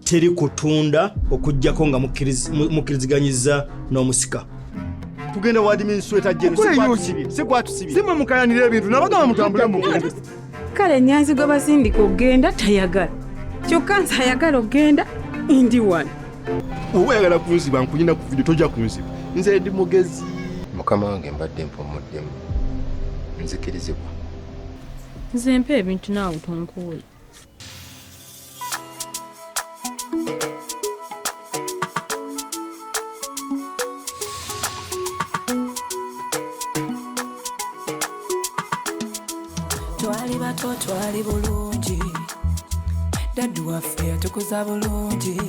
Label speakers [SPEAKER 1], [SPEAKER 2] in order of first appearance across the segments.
[SPEAKER 1] Teri kutunda okuggyako nga mukkiriziganyizza n'omusika.
[SPEAKER 2] Tugenda wa administrator general. Sigwatusibye.
[SPEAKER 3] Simwe mukayanira ebintu nabagamba mutambule mugende.
[SPEAKER 4] Kale Nyanzi gwe basindika okugenda tayagala, kyokka nze ayagala okugenda ndi wano.
[SPEAKER 3] Oba oyagala kunziba nkunyina ku video, tojja kunziba, nze ndi mugezi.
[SPEAKER 5] Mukama wange mbadde mpumuddemu, nzikirizibwa.
[SPEAKER 6] Nze mpa ebintu naawe tonkuwe.
[SPEAKER 7] Twali bato twali bulungi, daddu waffe yatukuza bulungi,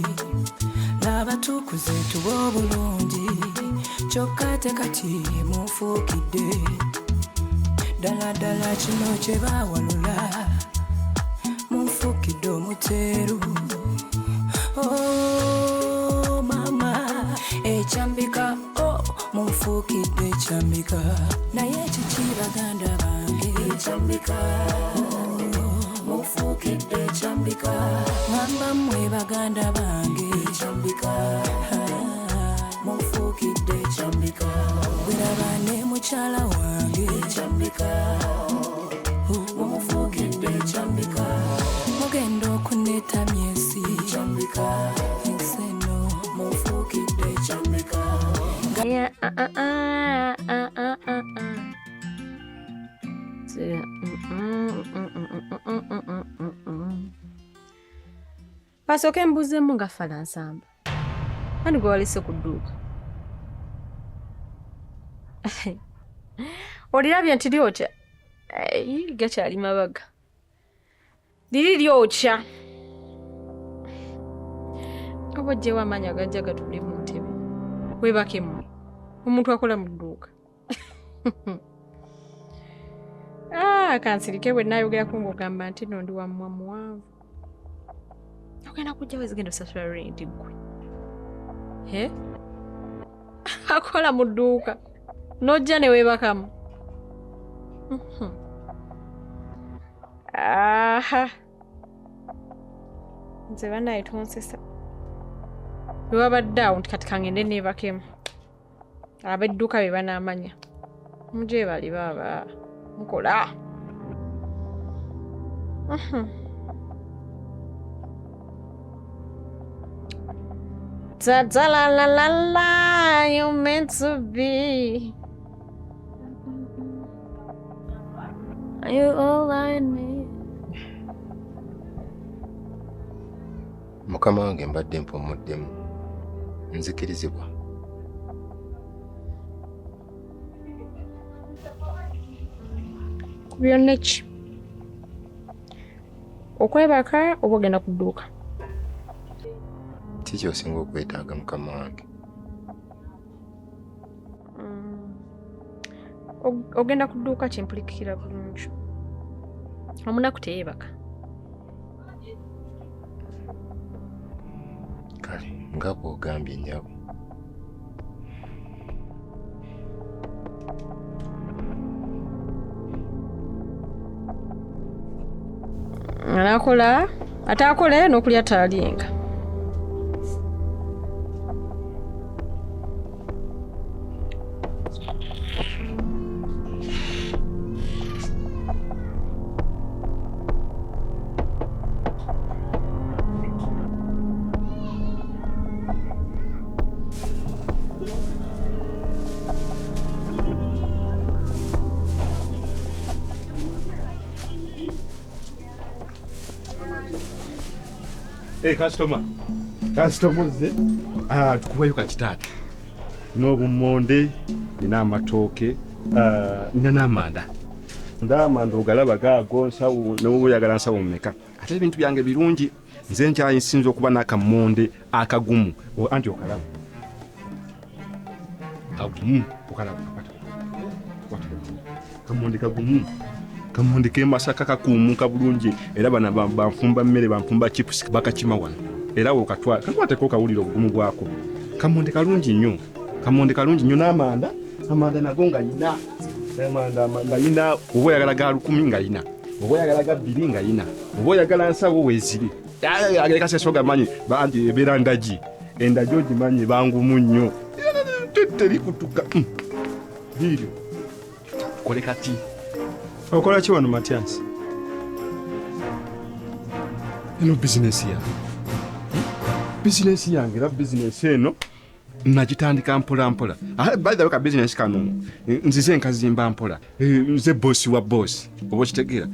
[SPEAKER 7] laba tukuze tuba obulungi, kyokka ate kati munfuukidde ddala ddala kino kye baawalula, munfuukidde omuteeru. Oh, mama ekyambika, oh, munfuukidde ekyambika, naye kiki baganda bange ekyambika, munfuukidde ekyambika, ŋŋamba mmwe baganda bange ekyambika, munfuukidde ekyambika, bweraba ne mukyala wange ekyambika, munfuukidde ekyambika, mugenda okuneetamya ensi ekyambika, ensi eno munfuukidde ekyambika.
[SPEAKER 6] Yeah, Basooke mbuuzeemu nga Fala Nsamba. Ani gwe walese ku dduuka? Olirabye nti lyokya? Eyi, gakyali mabaga. Liri lyokya. Oba oggyewo amaanyi agajja gatuule mu ntebe. Weebake mmwe. Omuntu akola mu dduuka. Ah, kansirike bwe naayogerako ng'ogamba nti nno ndi wa mumwa muwanvu. Ogenda kujja wezigenda osasula renti ggwe. He? Akola mu dduuka. N'ojja ne weebakamu. Aha. Nze bannaye tonsesa. Bwe wabadde awo nti kati kangende neebakemu. Ab'edduuka be banaamanya. Mugyebale baaba mukola. Ta ta la la la la, you meant to be.
[SPEAKER 8] Are you all I need?
[SPEAKER 5] Mukama wange mbadde mpumuddemu, nzikirizibwa.
[SPEAKER 6] Ku byonna ki? Okwebaka oba ogenda ku dduuka?
[SPEAKER 5] Ki ky'osinga okwetaaga mukama wange?
[SPEAKER 6] Ogenda ku dduuka kyempulikikira bulungi. Omunaku teyeebaka.
[SPEAKER 5] Kale nga bw'ogambye nnyabo.
[SPEAKER 6] Anakola ate akole n'okulya taalinga.
[SPEAKER 3] Hey, customer. Customer nze. Ah, tukubayo kakitaata. N'obummonde, nina amatooke, nina n'amanda. Nd'amanda ogalaba gaago nsawo, n'oba oyagala nsawo mmeka. Ate ebintu byange birungi. Nze nkyasinze okuba n'akammonde akagumu. Anti okalaba. Kagumu, okalaba. Kammonde kagumu. Kammonde k'e Masaka kakuumuka bulungi. Era bano banfumba mmere, banfumba chips, bakakima wano. Era w'okatwala, kakwateko okawulira obugumu bwako. Kammonde kalungi nnyo. Kammonde kalungi nnyo n'amanda. Amanda nago nga yina. Amanda nga yina. Oba oyagala ga 1000 nga yina. Oba oyagala ga 2 nga yina. Oba oyagala nsawo weeziri. Agereka gamanyi bangi ebeera ndagi. Endagi ogimanyi bangumu nnyo. Teri kutuka. Liiryo. Kole kati.
[SPEAKER 1] Okola ki wano Matyansi?
[SPEAKER 3] Eno bizinesi yange. Bizinesi yange era bizinesi eno nagitandika mpola mpola. By the way, ka bizinesi kano nzize nkazimba mpola. Nze bosi wa bosi. Oba okitegeera.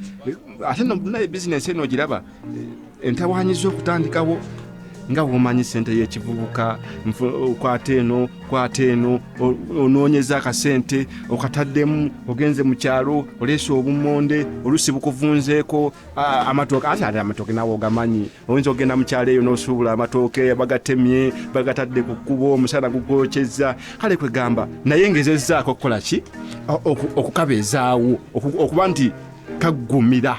[SPEAKER 3] Ate naye bizinesi eno ogiraba entawaanyiza okutandikawo nga bw'omanyi ssente y'ekivubuka okwata eno kwata eno onoonyeza akasente okataddemu ogenze mu kyalo oleese obummonde oluusi bukuvunzeeko amatooke ate ate amatooke naawe ogamanyi oyinza okugenda mu kyalo eyo n'osuubula amatooke bagatemye bagatadde ku kkubo omusana gugwokyezza kale kwegamba naye ngezezzaako okukola ki okukabeezaawo okuba nti kaggumira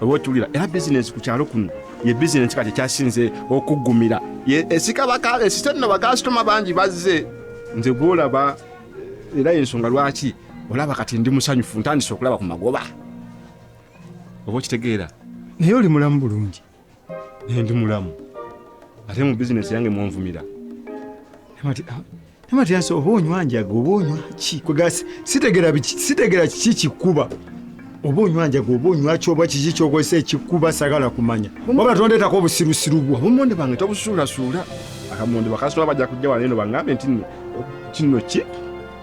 [SPEAKER 3] oba okiwulira era bizinesi ku kyalo kuno ye bizinesi kati ekyasinze okuggumira esise nno bakasitoma bangi bazze nze gwolaba era ensonga lwaki olaba kati ndi musanyufu ntandise okulaba ku magoba oba okitegeera.
[SPEAKER 1] Naye oli mulamu bulungi?
[SPEAKER 3] Ndi mulamu ate mu bizinesi yange mwonvumira.
[SPEAKER 1] Matyansi oba onywa njaga oba onywa ki? Kwega sitegera kiki kikuba. Oba onywa njaga oba onywa ki oba kiki ky'okozesa ekikuba sagala kumanya. Wabula tondeetako obusirusiru bwo.
[SPEAKER 3] Obumonde bwange tobusuulasuula. Akamonde bakasitoma bajja kujja wano eno baŋŋambe nti nno kino ki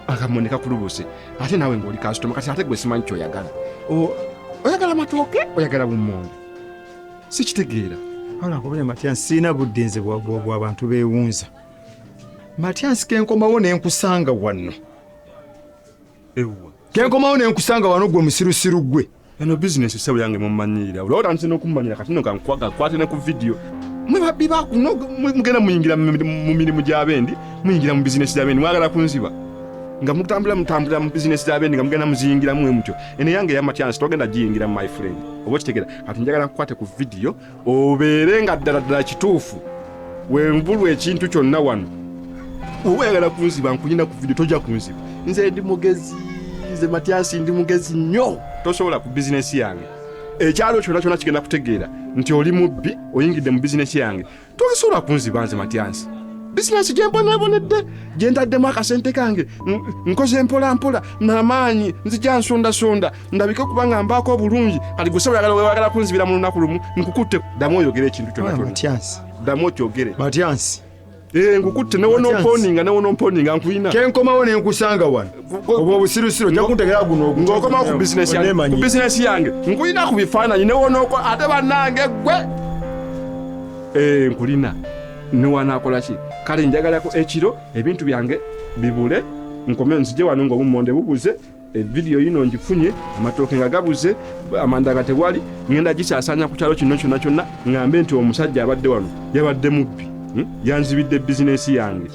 [SPEAKER 3] akamonde kakulubuse ate naawe ng'oli kasitoma kati ate gwe simanyi ky'oyagala. Oyagala matooke oyagala bummonde sikitegeera.
[SPEAKER 1] Wabula nkubulire Matyansi sirina budde nze bw'abantu beewunza. Matyansi kenkomawo ne nkusanga wano.
[SPEAKER 3] Ewa.
[SPEAKER 1] Kenkomawo ne nkusanga wano gwe musirusiru gwe.
[SPEAKER 3] Eno bizinesi ssebo yange mummanyiira. Olwo otandise n'okummanyira kati nno kankwate ne ku vidiyo. Mwe babbi bakuno mugenda muyingira mu mirimu gy'abendi, muyingira mu bizinesi gy'abendi, mwagala kunziba. Nga mutambula mutambulira mu bizinesi gy'abendi nga mugenda muziyingiramu mwe mutyo. Eno yange eya Matyansi togenda giyingira my friend. Oba okitegeera kati njagala nkukwate ku vidiyo obeere nga ddala ddala kituufu. Wenvulwa ekintu kyonna wano. Oba oyagala kunziba nkunyina ku vidiyo tojja kunziba. Nze ndi mugezi, nze Matyansi ndi mugezi nnyo. Tosobola ku bizinesi yange. Ekyalo kyonna kyonna kigenda kutegeera nti oli mubbi oyingidde mu bizinesi yange. Tosobola kunziba nze Matyansi. Bizinesi gye mbonaabonedde gye ntaddemu akasente kange nkoze mpola mpola n'amaanyi nzija nsondasonda ndabike kubanga mbaako obulungi kati gwe oyagala oyagala kunzibira mu lunaku lumu nkukutte ddamu oyogere ekintu kyonna kyonna.
[SPEAKER 1] Matyansi.
[SPEAKER 3] Ddamu okyogere.
[SPEAKER 1] Matyansi.
[SPEAKER 3] Nkukutte ne wonomponinga nkulina.
[SPEAKER 1] Kenkomawo ne nkusanga wano. Obwo obusirusiru ojja kuntegera guno
[SPEAKER 3] ng'okomawo ku bizinesi yange. Ku bizinesi yange nkulina ku bifaananyi ne wonooko ate bannange ggwe. Nkulina ne wanaakola ki? Kale njagalako ekiro ebintu byange bibule nkome nzije wano ng'obummonde bubuze evidiyo yino ngifunye amatooke nga gabuze amanda nga tewali ngenda gisaasaanya ku kyalo kino kyonna kyonna ŋŋambe nti omusajja abadde wano yabadde mubbi yanzibidde bizinesi yange.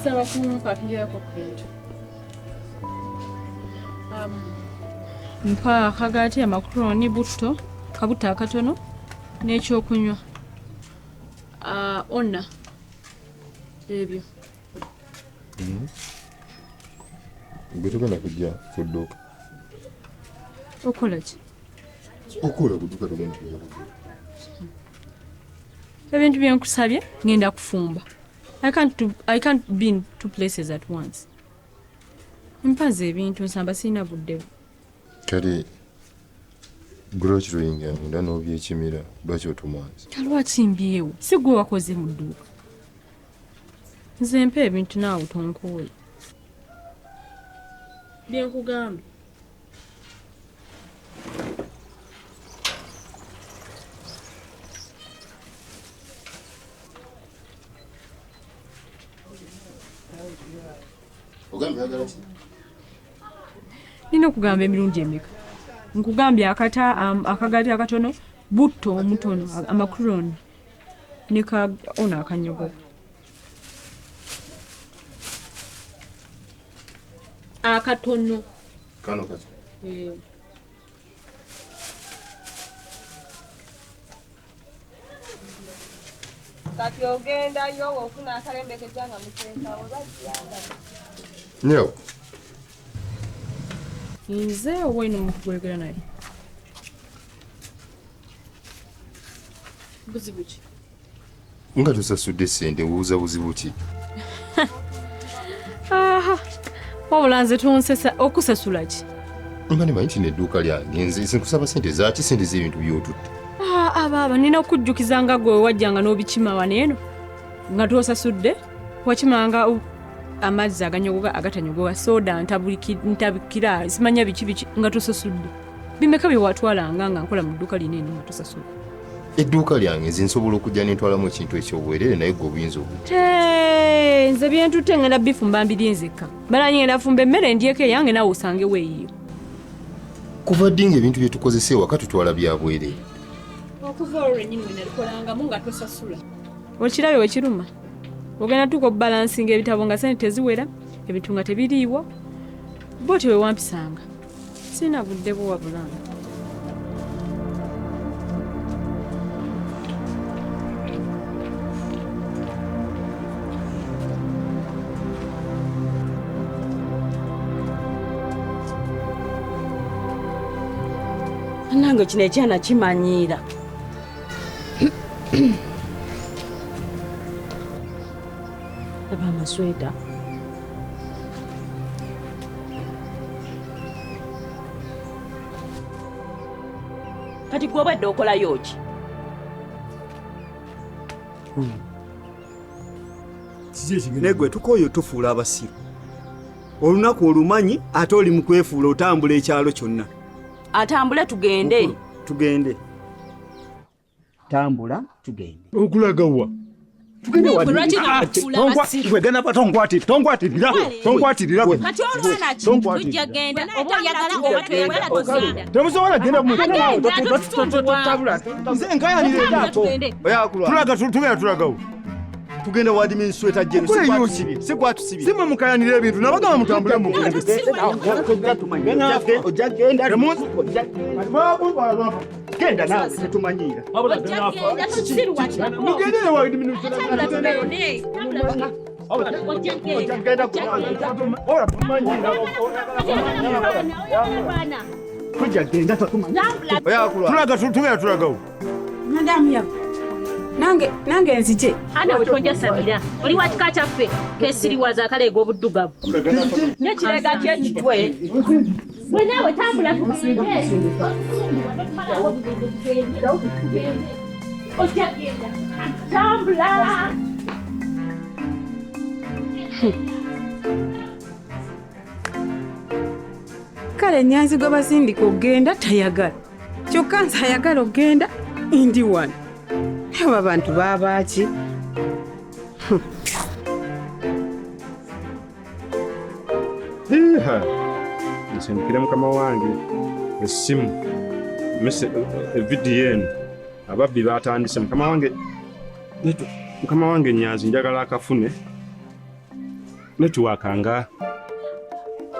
[SPEAKER 6] Saba kumpakirako ku bintu. Mpa akagaati, amakuroni, butto, kabutto akatono n'ekyokunywa. Onna ebyo.
[SPEAKER 5] Gwe togenda kujja ku dduuka.
[SPEAKER 6] Okola ki?
[SPEAKER 5] Okola ku dduuka togenda kujja ku dduuka.
[SPEAKER 6] Ebintu bye nkusabye ngenda kufumba. I can't be in two places at once. Mpaze ebintu nsamba sirina budde.
[SPEAKER 5] Kale gwe lwaki toyingira munda n'obyekimira lwaki otumwanza?
[SPEAKER 6] Lwaki mbyewo? Si gwe wakoze mu dduuka. Nze mpa ebintu naawe tonkooye. Bye nkugambye.
[SPEAKER 5] Ogambye oyagala ki?
[SPEAKER 6] Nina okugamba emirundi emeka? Nkugambye akata akagaati akatono, butto omutono, amakuroni ne ka ono akanyogoga. Akatono.
[SPEAKER 5] Kano kati.
[SPEAKER 9] Kati ogendayo ofuna akalembekeza nga muteekawo bajjanga.
[SPEAKER 5] Nyo.
[SPEAKER 6] Nze oba olina omuntu gw'oyogera naye? Buzibu ki?
[SPEAKER 5] Nga tosasudde ssente obuuza buzibu ki?
[SPEAKER 6] Aha, wabula nze tonsesa okusasula ki?
[SPEAKER 5] Nga ne manyi nti n'edduuka lyange nze nkusaba ssente zaaki ssente z'ebintu by'otutte.
[SPEAKER 6] Abaaba nina okujjukiza nga gwe wajjanga n'obikima wano eno nga tosasudde wakimanga amazzi aganyogoga agatanyogoga soda ntabikira simanya biki biki nga tosasudde. Bimeka bye watwalanga nga nkola mu dduuka lino eno nga tosasudde?
[SPEAKER 5] Edduuka lyange nze nsobola okujja ne ntwalamu ekintu eky'obwereere naye gwe obuyinza obujja.
[SPEAKER 6] Nze bye ntutte ngenda bifumba mbirye nzekka. Mala ngenda fumba emmere ndyeko eyange naawe osangewo eyiyo.
[SPEAKER 5] Kuva ddi ng'ebintu bye tukozesa ewaka tutwala bya bwereere?
[SPEAKER 6] Okuva olwo lwennyini we nalikolangamu nga tosasula. Okirabye we kiruma? Ogenda tuuka okubalansinga ebitabo nga ssente teziwera, ebintu nga tebiriiwo. Bw'otyo bwe wampisanga. Sirina budde bwo wabula.
[SPEAKER 9] Nange kino ekyana kimanyiira. Laba amasweta. Kati gwe obadde okolayo ki?
[SPEAKER 2] Naye gwe tukooye otufuula abasiru. Olunaku olumanyi ate oli mu kwefuula otambula ekyalo kyonna.
[SPEAKER 9] Atambule tugende.
[SPEAKER 2] Tugende. Tambula tugende.
[SPEAKER 1] Okulaga wa?
[SPEAKER 2] Tugende wa?
[SPEAKER 1] Tonkwatirira. Tonkwatirira.
[SPEAKER 10] Kati olwana ki? Tujja genda oba oyagala oba toyagala tugenda.
[SPEAKER 1] Temusobola genda mu. Nze nkayanira eryato. Tulaga tugenda tulagawo.
[SPEAKER 2] Tugenda wa administrator general. Si gwatusibye.
[SPEAKER 1] Si mwe mukayanira ebintu nabagamba mutambule mugende.
[SPEAKER 2] Ojja genda. Genda naawe tetumanyiira.
[SPEAKER 1] Mugende wa administrator.
[SPEAKER 2] Tujja genda tetumanyiira.
[SPEAKER 1] Tulaga tugenda tulagawo.
[SPEAKER 4] Madamu yabo. Nange nzije.
[SPEAKER 10] Ana we tonja sabira. Oli wa kika kyaffe kesiriwaza akaleega obuddugavu.
[SPEAKER 9] N'ekirega ky'ekitwe.
[SPEAKER 10] Gwe naawe tambula tugende. Ojja genda. Tambula.
[SPEAKER 4] Kale Nyanzi gwe basindika okugenda tayagala. Kyokka nze ayagala okugenda ndi wano. Abo abantu baaba ki?
[SPEAKER 3] Nsindikire mukama wange essimu evidiyo eno ababbi batandise. Mukama wange Nyanzi njagala akafune netiwaaka nga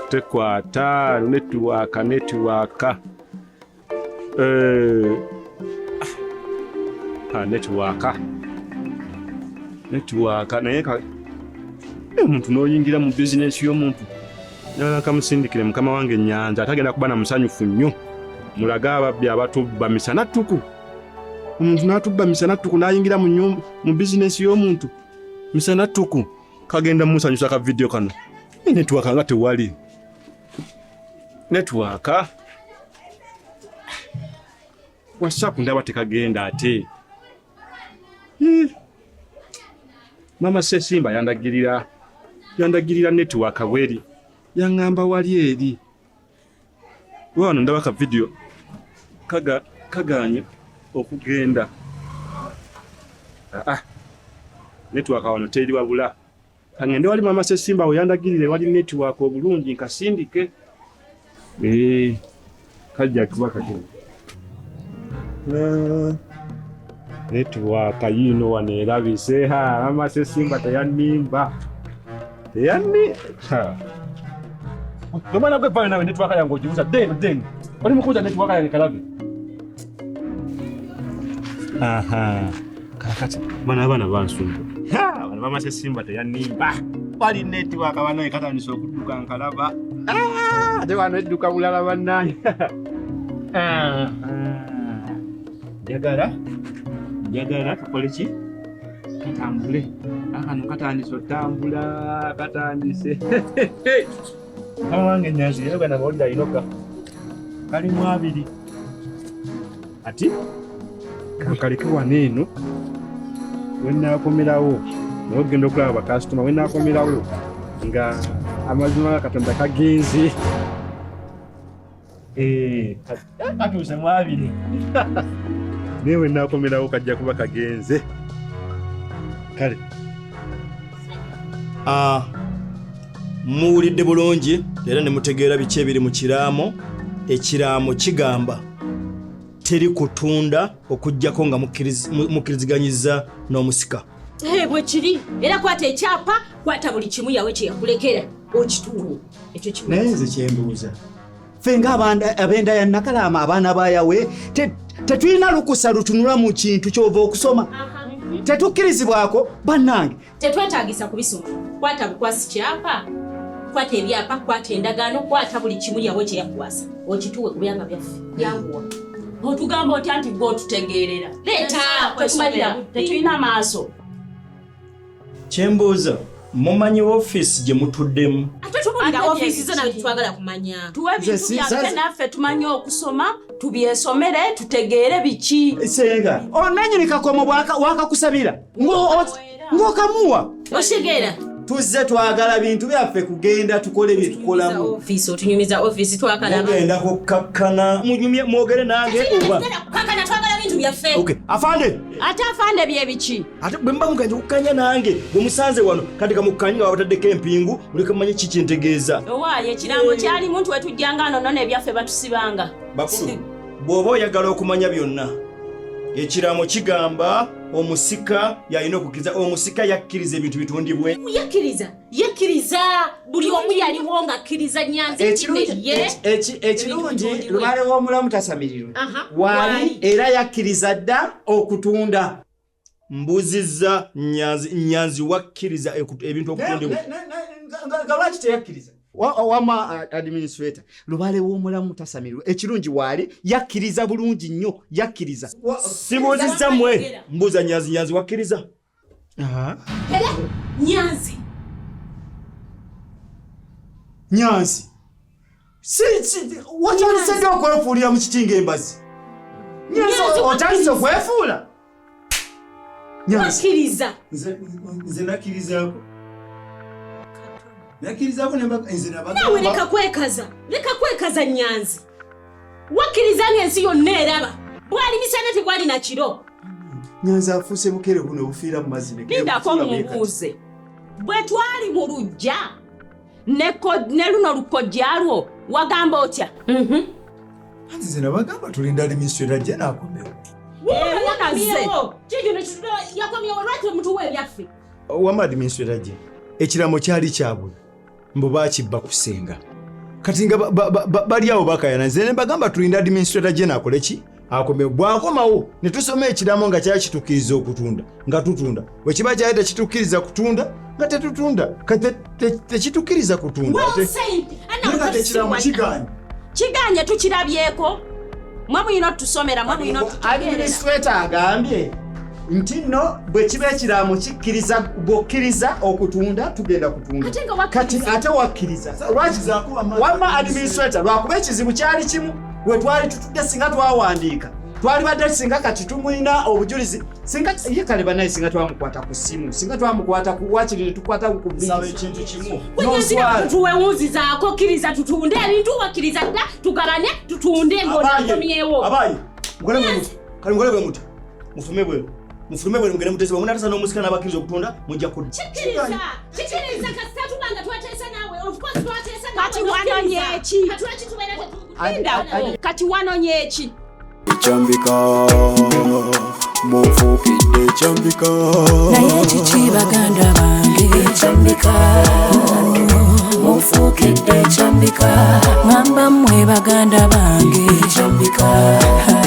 [SPEAKER 3] tekwata netiwaaka netiwaaka naye omuntu n'oyingira mu bizinesi y'omuntu. Njagala kamusindikire mukama wange Nyanzi atagenda kuba na musanyufu nnyo. Mulage ababbi abatubba misana ttuku. Omuntu n'atubba misana ttuku n'ayingira mu bizinesi y'omuntu misana ttuku. Kagenda musanyusa ka vidiyo kano. Netiwaaka nga tewali. Netiwaaka. WhatsApp ndaba tekagenda ate. Mama Sesimba yandagirira netiwaaka bweri. Yangamba wali eri. Wano ndaba ka vidiyo kaganye okugenda. Netiwaaka wano teri wabula. Kangende wali mama Sesimba we yandagirire wali network obulungi nkasindike. Eh, kajja kuba kagenda. Network yino wano erabise. Ha, mama Sesimba teyanimba. Teyanni. Ha. Ndomana gwe pale nawe network yange ogibuza deno deno. Oli mukuza network yange kalabe. Aha. Kakati bana abaana bansumba. Ha, bana mama Sesimba teyanimba. Wali network banaye katandise okudduka nkalaba. Ah, ate wano edduka bulala bannaye. Ah. Njagala njagala tukole ki? Katambule. Akano katandise otambula, katandise. Kama wange Nyanzi yoga na mawulire ayinoka. Kalimu abiri. Ati kankaleke wano eno we nnaakomerawo naye ogenda okulaba bakasitoma we nnaakomerawo nga amazima ga Katonda kagenze. Eh, katuuse mu abiri. Naye we nnaakomerawo kajja kuba kagenze. Kale.
[SPEAKER 2] Ah, muwulidde bulungi era ne mutegeera biki ebiri mu kiraamo. Ekiraamo kigamba teri kutunda okuggyako nga mukkiriziganyizza n'omusika.
[SPEAKER 10] Eh, bwe kiri era kwata ekyapa kwata buli kimu yawe kye yakulekera okituwe ekyo kimu.
[SPEAKER 2] Naye nze kyembuuza ffe ng'abenda ya Nakalaama abaana ba Yawe tetulina lukusa lutunula mu kintu ky'ova okusoma, tetukkirizibwako bannange.
[SPEAKER 10] Tetwetaagisa kubisoma, kwata bukwasi kyapa, kwata ebyapa, kwata endagaano, kwata buli kimu yawe kye yakukwasa okituwe ku byapa byaffe. Yanguwa.
[SPEAKER 9] Otugamba otya nti gwe otutegeerera?
[SPEAKER 10] Leeta
[SPEAKER 9] tetumalira budde, tetulina maaso.
[SPEAKER 2] Kyembuuza mumanyi ofiisi gye mutuddemu?
[SPEAKER 10] Ate tubuulira ofiisi zo nawe tetwagala kumanya.
[SPEAKER 9] Tuwe ebintu byaffe naffe tumanye okusoma, tubyesomere, tutegeere biki.
[SPEAKER 2] Senga, onanyini kakomo wakakusabira ng'okamuwa.
[SPEAKER 10] Oshegera.
[SPEAKER 2] Tuzze twagala bintu byaffe kugenda tukole bye tukolamu.
[SPEAKER 10] Ofiisi otunyumiza ofiisi twakalaba.
[SPEAKER 2] Mugenda kukakkana munyumye mwogere nange oba.
[SPEAKER 10] Kukakkana twagala bintu byaffe.
[SPEAKER 2] Okay, afande.
[SPEAKER 9] Ate afande bye biki?
[SPEAKER 2] Ate bwe mba mugenda kukkanya nange bwe musanze wano kati kamukkanye nga bataddeko empingu muleke mumanye ki kyentegeeza.
[SPEAKER 9] Owaaye ekirango kyali muntu wetujjanga ano nno n'ebyaffe batusibanga.
[SPEAKER 2] Bakulu, bw'oba oyagala okumanya byonna ekiraamo kigamba omusika yalina okukkiriza, omusika yakkiriza ebintu bitundibwe.
[SPEAKER 10] Yakkiriza, yakkiriza buli omu yaliwo ng'akkiriza Nyanzi ye.
[SPEAKER 11] Ekirungi lubaale w'omulamu tasamirirwe waali era yakkiriza dda okutunda.
[SPEAKER 2] Mbuzizza Nyanzi, Nyanzi wakkiriza ebintu okutundibwa.
[SPEAKER 11] Nga lwaki teyakkiriza? Wama administrator lubaale w'omulamu tasamirirwe ekirungi waali yakkiriza bulungi nnyo yakkiriza.
[SPEAKER 2] Sibuuzizza mmwe, mbuuza Nyanzi, Nyanzi wakkiriza?
[SPEAKER 10] Nyanzi.
[SPEAKER 2] Nyanzi. Si watandise ddi okwefuulira mu kiti ng'embazi? Nyanzi otandise okwefuula?
[SPEAKER 10] Wakkiriza.
[SPEAKER 2] Nze nakkirizaako. Nakkirizaako nze nabagamba.
[SPEAKER 10] Naawe leka kwekaza, leka kwekaza Nyanzi. Wakkiriza ng'ensi yonna eraba. Bwali misana tebwali na kiro.
[SPEAKER 2] Nyanzi afuuse bukere buno obufiira mu mazzi.
[SPEAKER 9] Lindako mumubuuze. Bwe twali mu luggya ne luno lukojja lwo wagamba otya?
[SPEAKER 1] Anti nze nabagamba tulinda administrator ajje n'akomewo.
[SPEAKER 10] Yakomyewo lwaki omutuwa ebyaffe?
[SPEAKER 1] Wama administrator ajje. Ekiramo kyali kyabwe mbu baakibba kusenga. Kati nga bali awo bakayana nze ne mbagamba tulinda administrator ajje n'akole ki? Akomewo. Bw'akomawo ne tusoma ekiramo nga kyali kitukkiriza okutunda nga tutunda. Bwe kiba kyali tekitukkiriza kutunda nga tetutunda. Kati tekitukkiriza kutunda. Kati ekiramo kigaanye.
[SPEAKER 9] Kigaanye tukirabyeko. Mwe mulina otusomera, mwe mulina otutegeerera.
[SPEAKER 11] Administrator agambye nti nno bwe kiba ekiraamo kikkiriza bw'okkiriza okutunda tugenda kutunda. Kati ate wakkiriza. Wamma administrator lwakuba ekizibu kyali kimu we twali tutudde singa twawandiika twalibadde singa kati tumulina obujulizi singa ye kale bannaye singa twamukwata ku ssimu singa twamukwata ku wakiri ne tukwata ku
[SPEAKER 2] nsaba ekintu kimu
[SPEAKER 10] tuwewunzizaako kkiriza tutunde ebintu wakkiriza dda tugabane tutunde ng'onakomyewo.
[SPEAKER 2] Abaye mukole bwe muti, kale mukole bwe muti mufume bweru.
[SPEAKER 1] Mufulume bwe mugende muteese, bwe munateesa n'omusika n'abakkiriza okutunda mujja kudda.
[SPEAKER 10] Kikiriza, kikiriza kasita tuba nga twateesa naawe. Of course twateesa naawe.
[SPEAKER 9] Kati wanonye ki?
[SPEAKER 10] Kati lwaki tubeera
[SPEAKER 9] Lindako. Kati wanonye ki?
[SPEAKER 12] Kyambika munfuukidde kyambika.
[SPEAKER 7] Naye kiki baganda bange? Kyambika munfuukidde kyambika, ŋŋamba mmwe baganda bange. Kyambika.